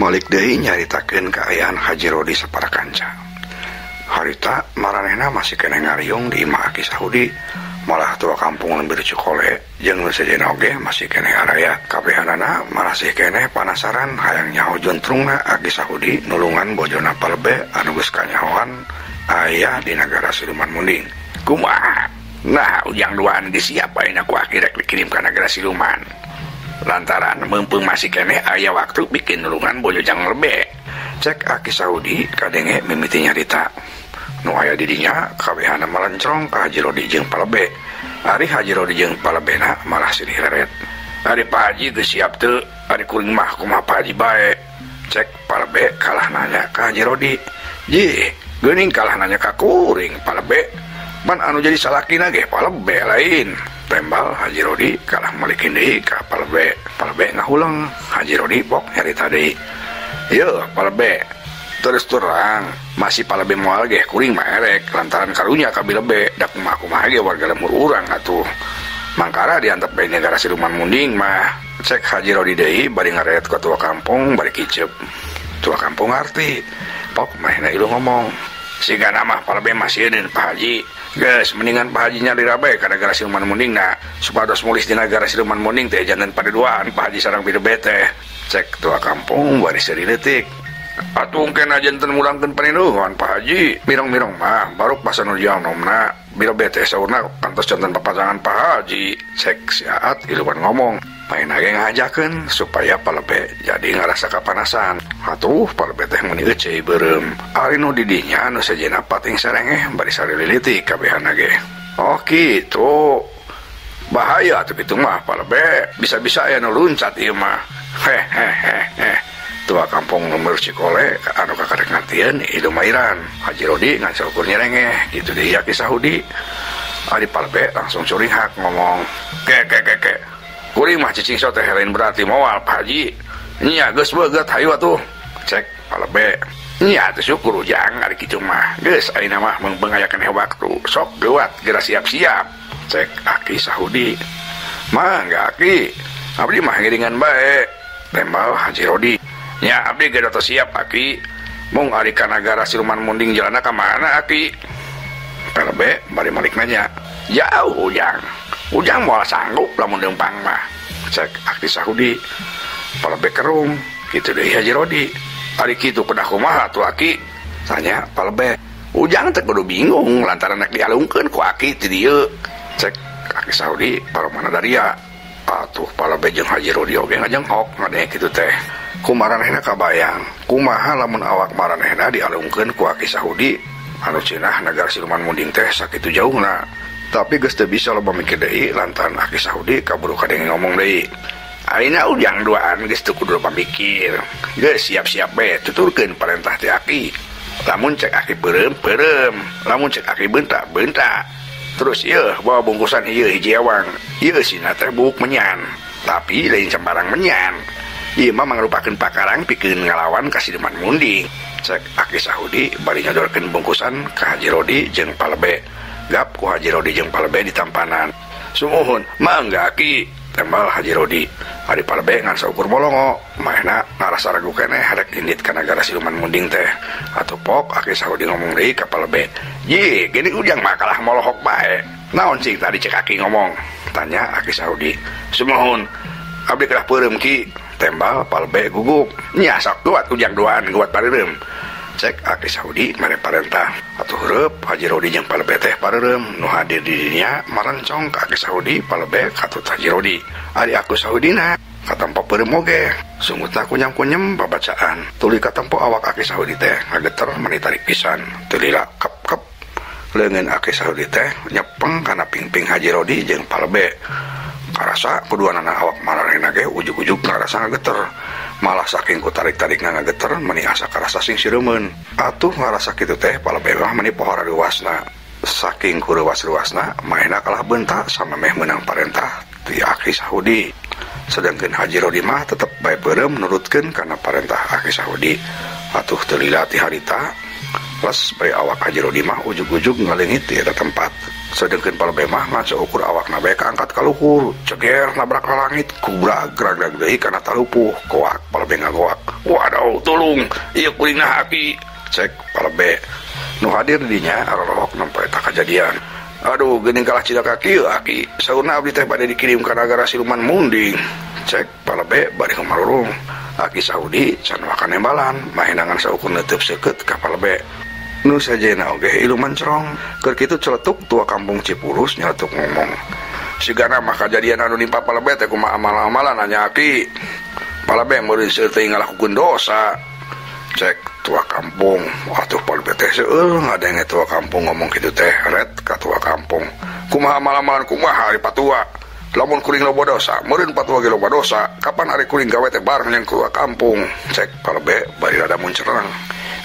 malik deui nyaritakeun kaayaan Haji Rodi sapara kanca. Harita maranehna masih keneh ngariung di imah Aki Sahudi. Malah tua kampung lembir Cikole jeung nu sejenna oge masih keneh araya. Kabehanana masih keneh panasaran hayang nyaho juntrungna Aki Sahudi nulungan bojona Palebe anu geus kanyahoan aya di nagara Siluman Munding. Kumaha? Nah, ujang duaan geus siap ayeuna ku Aki rek dikirim ka nagara Siluman. Lantaran mumpung masih keneh aya waktu bikin nulungan bojo jang lebe. Cek Aki Sahudi kadenge mimiti nyarita. Nu aya di dinya kabehana malencrong ka Haji Rodi jeung Palebe. Ari Haji Rodi jeung Palebena malah silih reret. Ari Pak Haji geus siap teu? Ari kuring mah kumaha Pak Haji bae. Cek Palebe kalah nanya ka Haji Rodi. Jih, geuning kalah nanya ka kuring Palebe. Man anu jadi salakina ge Palebe lain. Tembal Haji Rodi kalah malikin deui ka Palebe. Palebe ngahuleng, Haji Rodi pok nyarita deui. Yeuh Palebe, terus terang masih Palebe moal ge kuring mah erek lantaran karunya ka Bilebe da kumaha-kumaha ge warga lembur urang atuh. Mangkara diantep bae negara Siluman Munding mah. Cek Haji Rodi deui bari ngareret ka tua kampung bari kicep. Tua kampung ngarti. Pok manehna ilu ngomong. Sigana mah Palebe masih eun Pak Haji. Geus mendingan Pak Haji nyalira bae ka nagara Siluman Munding na supados mulis di nagara Siluman Munding teh janten paduduan Pak Haji sareng Bilebe teh. Cek tua kampung bari seuri leutik. Atuh kena janten mulangkeun paninuhan Pak Haji. Mirong-mirong mah baruk pasan nu nomna Bilebe teh saurna kantos janten papasangan Pak Haji. Cek si Aat iluan ngomong. Main ge ngajakeun supaya Palebe jadi ngarasa kapanasan. Atuh Palebe teh meuni euceuy beureum. Ari nu di dinya nu sejenna pating sarengeh bari sarililitik kabehana ge. Oh kitu. Bahaya atuh kitu mah Palebe. Bisa-bisa aya nu luncat ieu mah. Hehehe. Tua kampung nomor Cikole anu kakarek ngartieun hidup mairan. Haji Rodi ngan saukur nyerengeh kitu deui Aki Sahudi. Ari Palebe langsung curinghak ngomong. Ke ke ke ke. Kuring mah cicing so teh lain berarti moal Pak Haji. Nya geus beugeut hayu atuh. Cek Palebe. Nya atuh syukur ujang ari kitu mah. Geus ayeuna mah meungpeung aya keneh waktu. Sok geuwat geura siap-siap. Cek Aki Sahudi. Mangga Aki. Abdi mah ngiringan bae. Tembal Haji Rodi. Nya abdi ge tos siap Aki. Mung ari ka nagara Siluman Munding jalanna ka mana Aki? Palebe bari malik nanya. Jauh ujang. Ujang moal sanggup lamun leumpang mah. Cek Aki Sahudi. Palebe kerung kitu deui Haji Rodi. Ari kitu kedah kumaha atuh Aki? Tanya Palebe. Ujang teh kudu bingung lantaran rek dialungkeun ku Aki ti dieu. Cek Aki Sahudi paromana daria. Atuh Palebe jeung Haji Rodi oge ngajenghok ngadenge kitu teh. Kumaranehna kabayang. Kumaha lamun awak maranehna dialungkeun ku Aki Sahudi anu cenah nagara Siluman Munding teh sakitu jauhna. Tapi geus teu bisa loba mikir deui lantaran Aki Sahudi kaburu kadenge ngomong deui. Ayeuna ujang duaan geus teu kudu loba mikir. Geus siap-siap bae tuturkeun parentah ti Aki. Lamun cek Aki beureum beureum, lamun cek Aki beunta beunta. Terus ieu bawa bungkusan ieu hiji ewang. Ieu sina teh buuk menyan, tapi lain sembarang menyan. Ieu mah mangrupakeun pakarang pikeun ngalawan ka Siluman Munding. Cek Aki Sahudi bari nyodorkeun bungkusan ka Haji Rodi jeung Palebe. Gap ku Haji Rodi jeung Palebe ditampanan. Sumuhun, mangga Aki, tembal Haji Rodi. Ari Palebe ngan saukur bolongo, manehna ngarasa ragu keneh rek indit ka nagara Siluman Munding teh. Atuh pok Aki Sahudi ngomong deui ka Palebe. Ye, gini ujang mah kalah molohok bae. Naon cing tadi cek Aki ngomong? Tanya Aki Sahudi. Sumuhun, abdi kedah peureum Ki, tembal Palebe gugup. Nya sok kuat ujang duaan kuat pareureum. Cek Aki Sahudi mere parentah. Atuh heureub Haji Rodi jeung Palebe teh pareureum. Nu hadir di dinya marancong ka Aki Sahudi, Palebe katut Haji Rodi. Ari Aki Sahudina katempo peureum oge. Sungutna kunyam-kunyem babacaan. Tuluy katempo awak Aki Sahudi teh ngageter mani tarik pisan. Teu lila kep-kep. Leungeun Aki Sahudi teh nyepeng kana pingping Haji Rodi jeung Palebe. Karasa kuduanana awak maranehna ge ujug-ujug ngarasa ngageter. Malah saking ku tarik-tarikna ngageter meni asa karasa sing sireumeun. Atuh ngarasa kitu teh Palebe mah meni pohara reuasna. Saking ku reuas-reuasna manehna kalah beunta samemeh meunang parentah ti Aki Sahudi. Sedangkeun Haji Rodi mah tetep bae peureum nurutkeun kana parentah Aki Sahudi. Atuh teu lila ti harita les bae awak Haji Rodi mah ujug-ujug ngaleungit di eta tempat. Sedangkeun Palebe mah ngan saukur awakna bae kaangkat ka luhur, ceger nabrak ka langit, kubrag grag-grag deui kana talupuh, koak Palebe ngagoak. Waduh, Tulung ieu kuringna aki. Cek palebe. Nu hadir dinya arorohok nempo eta kajadian. Aduh geuning kalah cilaka kieu aki. Saurna abdi teh bade dikirim ka nagara siluman munding. Cek palebe bari kumarurung. Aki Saudi can wakan nembalan, mahenangan saukur neuteub seukeut ka palebe. Nu sajena oge iluman cerong. Keur kitu celetuk tua kampung Cipurus nyeletuk ngomong. Sigana mah kajadian anu nimpa palebe teh kumaha amal-amalan nya aki. Palebe meureun seueur teuing ngalakukeun dosa. Cek tua kampung, atuh palebe teh seueur ngadenge tua kampung ngomong kitu teh ret ka tua kampung. Kumaha amal-amalan kumaha ari patua. Lamun kuring loba dosa, meureun patua ge loba dosa. Kapan ari kuring gawe teh bareng jeung tua kampung. Cek palebe bari rada muncereng.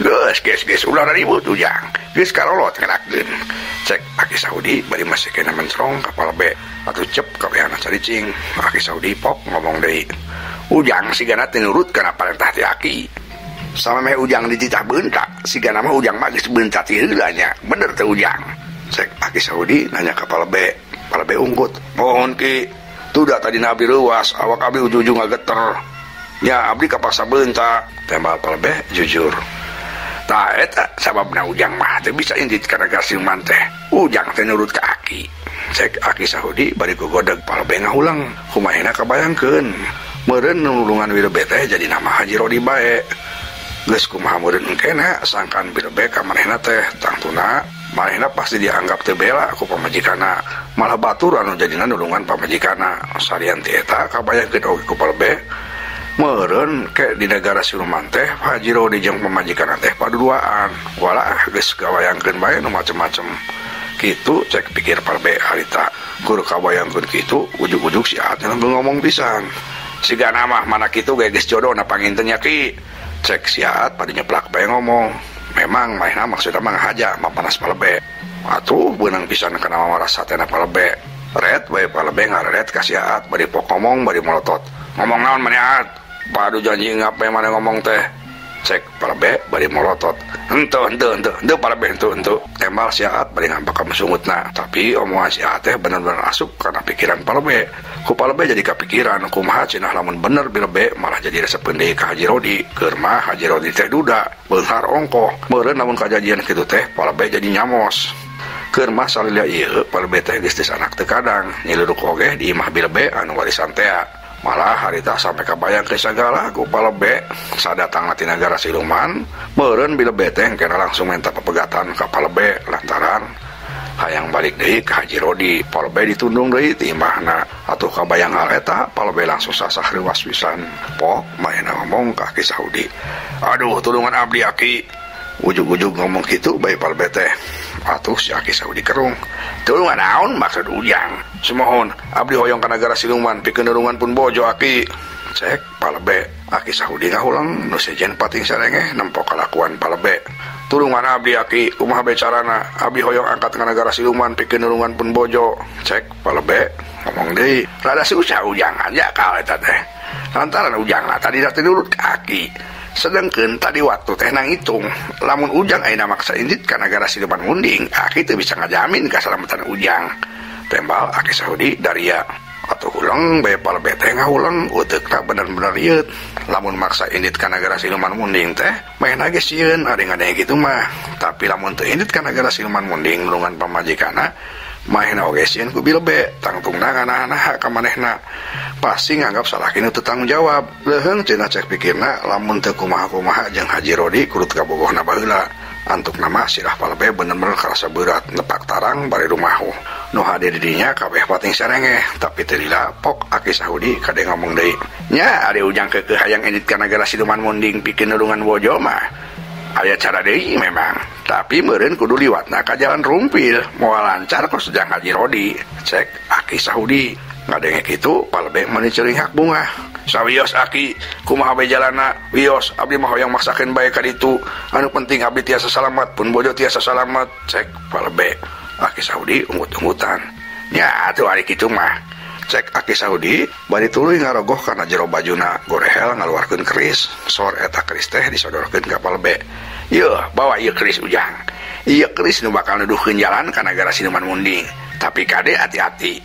Geus geus geus ulah ribut ujang. Geus karolot ngelakeun. Cek Aki Saudi bari masih kena mencerong ka palebe. Atuh cep kabehana caricing. Aki Saudi pok ngomong deui. Ujang sigana teu nurut kana parentah ti aki. Samemeh ujang dititah beunta, sigana mah ujang mah geus beunta ti heula nya. Bener teu ujang? Cek Aki Saudi nanya ka palebe. Palebe unggut. Mohon ki, tuh tadi abdi reuas, awak abdi ujung-ujung ngageter. Nya abdi kapaksa beunta. Tembal palebe jujur. Tah eta sababna ujang mah teu bisa indit kana siluman teh. Ujang teh nurut ka aki. Cek Aki Saudi bari gogodeg palebe ngahulang. Kumahena kabayangkeun. Meureun nulungan Wilbe teh jadi nama Haji Rodi bae. Geus kumaha meureun engkena sangkan Wilbe ka manehna teh tangtuna manehna pasti dianggap teu bela ku pamajikanna. Malah batur anu jadina nulungan pamajikanna. Salian ti eta kabayangkeun oge ku palebe. Meureun ke di negara siluman teh Haji Rodi jeung pamajikanna teh paduduaan. Walah geus kabayangkeun bae nu macem-macem. Kitu cek pikir palebe harita. Kur kabayangkeun kitu ujug-ujug si Aat ngomong pisan. Sigana mah mana kitu ge geus jodohna panginten nya ki. Cek si Aat pada nyeplak bae ngomong. Memang manehna maksudna mah ngahaja mapanas palebe. Atuh beunang pisan kana mamarasa teh na palebe. Ret bae palebe ngareret ka si Aat bari pok ngomong bari molotot. Ngomong naon maneh Aat? Padu janji ngape maneh ngomong teh? Cek palebe bari molotot. Henteu henteu henteu henteu palebe henteu henteu. Tembal si Aat bari ngampak ka sungutna. Tapi omongan si Aat teh bener-bener asup kana pikiran palebe. Ku palebe jadi kapikiran kumaha cenah lamun bener bilebe malah jadi resepeun deui ka Haji Rodi. Keur mah Haji Rodi teh duda, beunghar ongkoh. Meureun lamun kajadian kitu teh palebe jadi nyamos. Keur mah salila ieu palebe teh geus anak teu kadang, nyiluruk oge di imah bilebe anu warisan tea. Malah harita sampai kabayang ke sagala ku palebe sadatang ti nagara siluman meureun bilebe teh kena langsung minta pepegatan ka palebe lantaran hayang balik deui ka Haji Rodi. Palebe ditundung deui ti imahna. Atuh kabayang hal eta palebe langsung sasah reuas pisan. Pok manehna ngomong ka Aki Saudi. Aduh tulungan abdi aki. Ujug-ujug ngomong kitu bae palebe teh. Atuh si Aki Saudi kerung. Tulungan naon maksud ujang? Sumohon abdi hoyong ka nagara siluman pikeun nulungan pun bojo aki. Cek palebe. Aki Saudi ngahulang nu sejen pating sarengeh nempo kalakuan palebe. Tulungan abdi aki kumaha bae carana? Abdi hoyong angkat ka nagara siluman pikeun nulungan pun bojo. Cek palebe ngomong deui. Rada susah ujang aja ka eta teh. Lantaran ujang lah tadi teh nurut ka aki. Sedangkan tadi waktu teh nanghitung lamun ujang ayeuna maksa indit ka nagara siluman munding aki teu bisa ngajamin kasalamatan ujang. Tembal Aki Saudi daria. Atuh huleng bae palebe teh ngahuleng uteukna bener-bener rieut. Lamun maksa indit ka nagara siluman munding teh manehna ge sieun ari ngadenge kitu mah. Tapi lamun teu indit ka nagara siluman munding nulungan pamajikanna manehna oge sieun ku bilebe tangtungna nganaha ka manehna. Pasti nganggap salakina teu tanggung jawab. Leuheung cenah cek pikirna lamun teu kumaha-kumaha jeung Haji Rodi kurut kabogohna baheula. Antukna mah sirah palebe bener-bener karasa berat nepak tarang bari rumahu. Nu hadir di dinya kabeh pating sarengeh, tapi teu lila pok Aki Saudi kade ngomong deui. Nya ari ujang keukeuh hayang indit ka nagara siluman munding pikeun nulungan bojo mah. Aya cara deui memang, tapi meureun kudu liwatna ka jalan rumpil, moal lancar kos jang Haji Rodi. Cek Aki Saudi. Ngadenge kitu palebe meuni ceuringhak bungah. Sawios aki kumaha bae jalana wios abdi mah hoyong maksakeun bae ka ditu. Anu penting abdi tiasa salamat pun bojo tiasa salamat. Cek palebe. Aki Saudi unggut-unggutan. Nya atuh ari kitu mah. Cek Aki Saudi bari tuluy ngarogoh kana jero bajuna gorehel ngaluarkeun keris. Sor eta keris teh disodorkeun ka palebe. Yeuh bawa ieu keris ujang. Ieu keris nu bakal nuduhkeun jalan ka nagara siluman munding. Tapi kade hati-hati.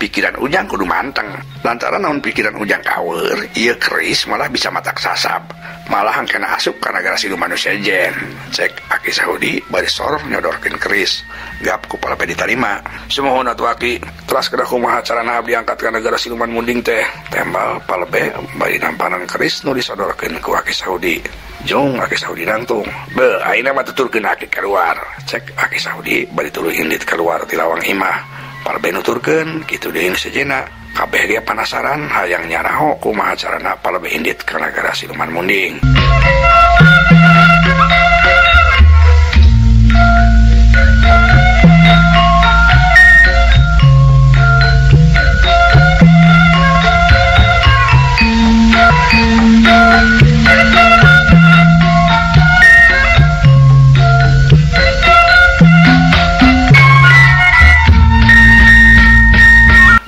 Pikiran ujang kudu manteng. Lantaran naon pikiran ujang kaweur, ieu keris malah bisa matak sasab. Malah kena asup ka nagara siluman nu sejen. Cek Aki Sahudi bari sor nyodorkeun keris. Gap ku Palebe ditarima. Sumuhun atuh Aki. Teras kedah kumaha carana abdi angkat ka nagara siluman munding teh. Tembal Palebe bari nampanan keris nu disodorkeun ku Aki Sahudi. Jong Aki Sahudi nangtung. Be, ayeuna mah tuturkeun Aki keluar. Cek Aki Sahudi bari tuluy indit keluar ti lawang imah. Palebe nuturkeun kitu deui nu sejena. Kabeh ge panasaran hayang nyaraho kumaha carana Palebe indit ka nagara siluman munding.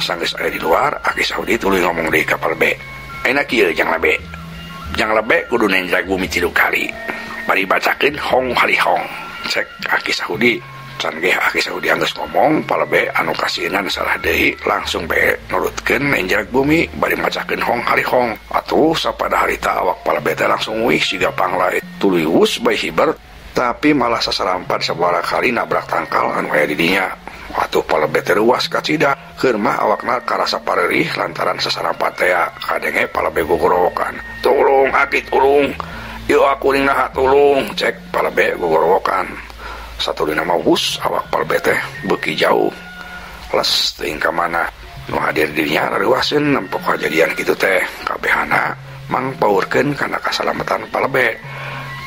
Sanggeus aya di luar, Aki Sahudi tuluy ngomong deui ka Palebe. Ayeuna kieu jang lebe. Jang lebe kudu nenjak bumi 3 kali. Bari bacakeun hong harihong. Cek Aki Sahudi. Can ge Aki Sahudi anggeus ngomong, Palebe anu kasieunan salah deui langsung bae nurutkeun nenjak bumi bari macakeun hong harihong. Atuh sapada harita awak Palebe teh langsung wih siga panglai. Tuluy wus bae hiber, tapi malah sasarampan sabaraha kali nabrak tangkal anu aya di dinya. Atuh Palebe teh ruas kacida. Keur mah awakna karasa pareurih lantaran sasarampat teh kadenge Palebe gogorowokan. Tulung Aki tulung. Ieu aku naha tulung. Cek Palebe gogorowokan. Satuluyna mah wus awak Palebe teh beuki jauh. Les teuing ka mana. Nu hadir dirinya rareuwaseun nempo kajadian kitu teh. Kabehana mangpaurkeun kana kasalamatan Palebe.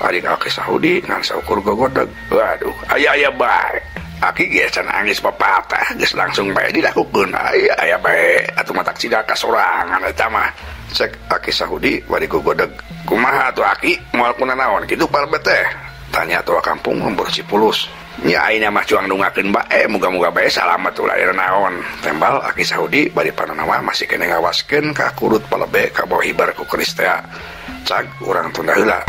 Ari Aki Sahudi ngan saukur gogodeg. Waduh, aya-aya bae. Aki ge can angis papatah geus langsung bae dilakukeun. Aya aya bae atuh matak sida kasorangan eta mah. Cek Aki Sahudi bari gogodeg. Kumaha atuh Aki moal kunanaon kitu Palebe teh? Tanya tua kampung lembur Cipulus. Nya ayeuna mah cuang nungakeun bae muga-muga bae salamet ulah aya naon. Tembal Aki Sahudi bari pananawa masih keneh ngawaskeun ka kurut Palebe ka bawah hibar ku keris teh. Cag urang tunda heula.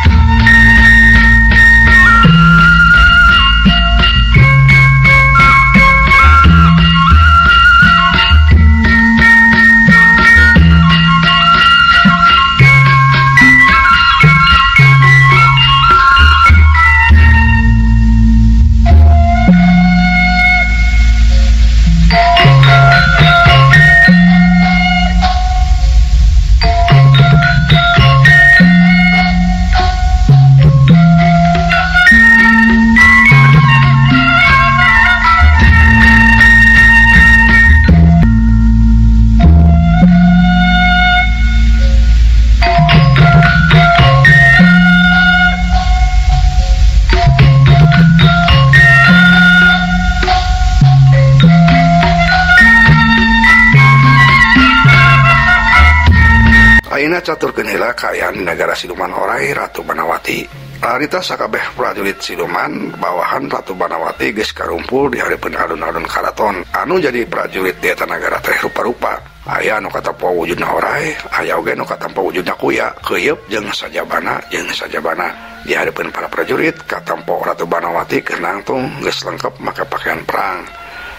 Ayeuna caturkeun heula kaayaan di nagara siluman orai Ratu Banawati. Harita sakabeh prajurit siluman bawahan Ratu Banawati geus karumpul di hareupeun alun-alun karaton. Anu jadi prajurit di eta nagara teh rupa-rupa. Aya anu katampa wujudna orai, aya oge anu katampa wujudna kuya, keuyeup jeung sajabana jeung sajabana. Di hareupeun para prajurit katampa Ratu Banawati keur nangtung geus lengkap make pakaian perang.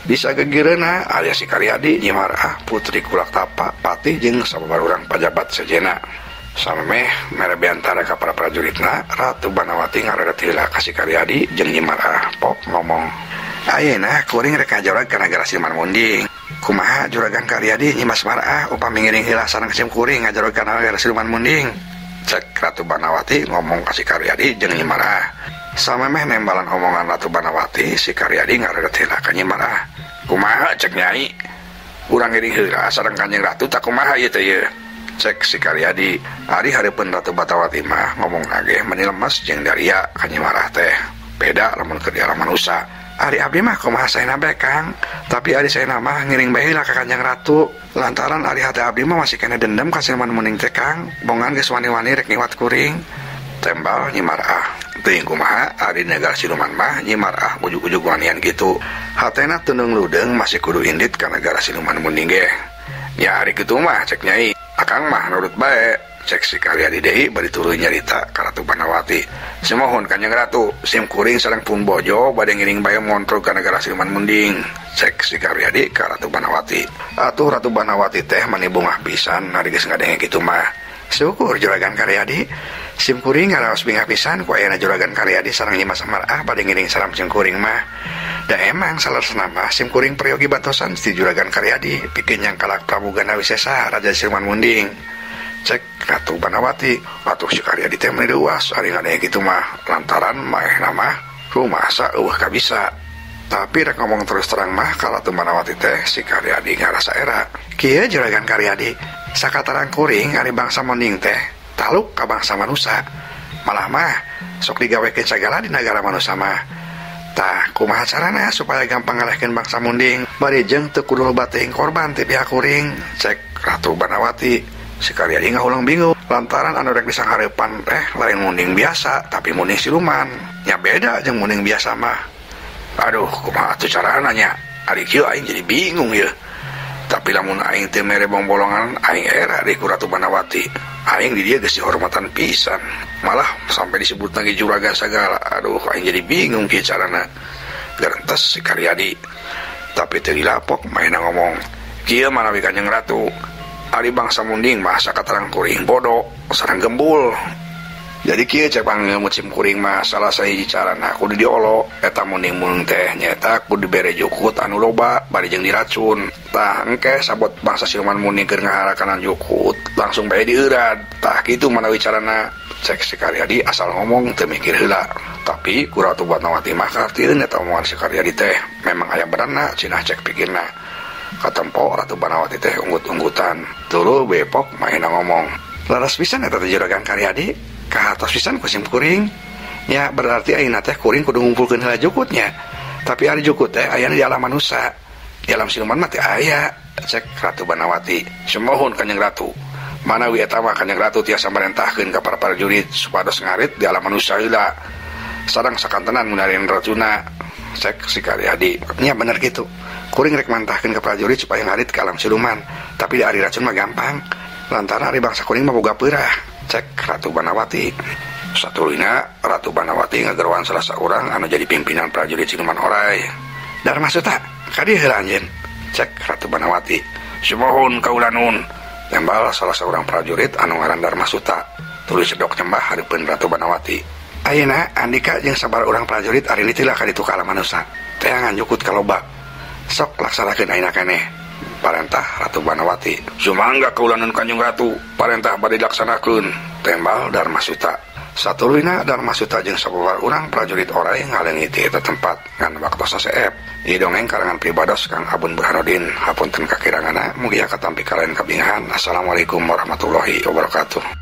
Di sagegireuna aya si Karyadi, Nyi Marah, Putri Kulak Tapa, Patih jeung sababaraha urang pajabat sejenna. Samemeh mere biantara ka para prajuritna, Ratu Banawati ngaredet heula ka si Karyadi jeung Nyi Marah pok ngomong. Ayeuna kuring rek ngajorag ka nagara siluman munding. Kumaha juragan Karyadi Nyi Mas Marah upami ngiring heula sareng sim kuring ngajorag ka nagara siluman munding. Cek Ratu Banawati ngomong ka si Karyadi jeung Nyi Marah. Samemeh nembalan omongan Ratu Banawati, si Karyadi ngaredet heula ka Nyi Marah. Kumaha cek Nyai? Urang ngiring heula sareng Kanjeng Ratu tak kumaha ieu teh ieu? Cek si Karyadi. Ari hareupeun Ratu Banawati mah ngomong ge meni lemes jeung daria ka Nyi Marah teh. Beda lamun keur di alam manusa. Ari abdi mah kumaha saena bae Kang, tapi ari saena mah ngiring bae heula ka Kanjeng Ratu. Lantaran ari hate abdi mah masih keneh dendam ka siluman munding teh Kang. Bongan geus wani-wani rek ngiwat kuring. Tembal Nyi Marah. Teuing kumaha ari nagara siluman mah Nyi Marah ujug-ujug wanian kitu. Hatena teundeung ludeung masih kudu indit ka nagara siluman munding ge. Nya ari kitu mah cek Nyai, akang mah nurut bae. Cek si Karyadi deui bari tuluy nyarita ka Ratu Banawati. Simohon Kanjeng Ratu, sim kuring sareng pun bojo bade ngiring bae montrog ka nagara siluman munding. Cek si Karyadi ka Ratu Banawati. Atuh Ratu Banawati teh mani bungah pisan ari geus ngadenge kitu mah. Syukur juragan Karyadi. Sim kuring ngaraos bingah pisan ku ayana Juragan Karyadi sareng Nyimas Marah bade ngiring salam sim kuring mah. Da emang saleresna mah sim kuring peryogi batosan ti Juragan Karyadi pikeun nyangkalak Prabu Gandawisesa raja siluman munding. Cek Ratu Banawati, atuh si Karyadi teh meuni leuas ari ngadenge kitu mah lantaran maehna mah rumasa eueuh kabisa. Tapi rek ngomong terus terang mah ka Ratu Banawati teh si Karyadi ngarasa era. Kieu Juragan Karyadi sakatarang kuring ari bangsa munding teh taluk ka bangsa manusa. Malah mah sok digawekeun sagala di nagara manusa mah. Tah kumaha carana supaya gampang ngalehkeun bangsa munding bari jeung teu kudu loba teuing korban ti pihak kuring? Cek Ratu Banawati. Si Karyadi ngahulang bingung lantaran anu rek disanghareupan teh lain munding biasa tapi munding siluman. Nya beda jeung munding biasa mah. Aduh, kumaha atuh carana nya? Ari kieu aing jadi bingung yeuh. Tapi lamun aing teu mere bongbolongan aing era deui ku Ratu Banawati. Aing di dieu geus dihormatan pisan. Malah sampai disebut lagi juragan sagala. Aduh, aing jadi bingung kieu carana. Gerentes si Karyadi. Tapi teu dilapok maena ngomong. Kieu manawi Kanjeng Ratu. Ari bangsa munding mah sakatarang kuring bodoh sareng gembul. Jadi kieu cek pangeumut sim kuring mah salah sahiji carana kudu diolo eta munding-munding teh nyaeta kudu dibere jukut anu loba bari jeung diracun. Tah engke sabot bangsa siluman munding keur ngaharakanan jukut langsung bae dieurat. Tah kitu manawi carana. Cek si Karyadi asal ngomong teu mikir heula. Tapi ku Ratu Banawati mah kartieun eta omongan si Karyadi teh memang aya benerna cenah cek pikirna. Katempo Ratu Banawati teh unggut-unggutan tuluy bepok maena ngomong. Laras pisan eta teh Juragan Karyadi kahartos pisan ku sim kuring. Nya berarti ayeuna teh kuring kudu ngumpulkeun heula jukutnya. Tapi ari jukut teh ayana di alam manusa. Di alam siluman mah teu aya. Cek Ratu Banawati. Sumuhun Kanjeng Ratu. Manawi eta mah Kanjeng Ratu tiasa marentahkeun ka para prajurit supados ngarit di alam manusa heula. Sareng sakantenan ngunarin racuna. Cek si Karyadi. Nya bener kitu. Kuring rek mantahkeun ka prajurit supaya ngarit ke alam siluman. Tapi di ari racun mah gampang. Lantaran ari bangsa kuring mah boga peurah. Cek Ratu Banawati. Satuluyna Ratu Banawati ngageroan salah saurang anu jadi pimpinan prajurit siluman orai. Darmasuta, ka dieu heula anjeun? Cek Ratu Banawati. Sumuhun kaulanun. Tembal salah saurang prajurit anu ngaran Darmasuta. Tuluy sedok nyembah hareupeun Ratu Banawati. Ayeuna Andika jeung sabaraha urang prajurit ari litilah ka ditu ka alam manusa. Teangan jukut ka loba. Sok laksanakeun ayeuna keneh. Parentah Ratu Banawati. Sumangga kaulanun Kanjeng Ratu, parentah bade dilaksanakeun. Tembal Darmasuta. Satuluyna Darmasuta jeung sababaraha urang prajurit orai ngaleungit ti eta tempat ngan waktosna seep. Ieu dongeng karangan pribados Kang Abun Burhanuddin. Hapunten kakiranganna, mugia katampi kalayan kabingahan. Assalamualaikum warahmatullahi wabarakatuh.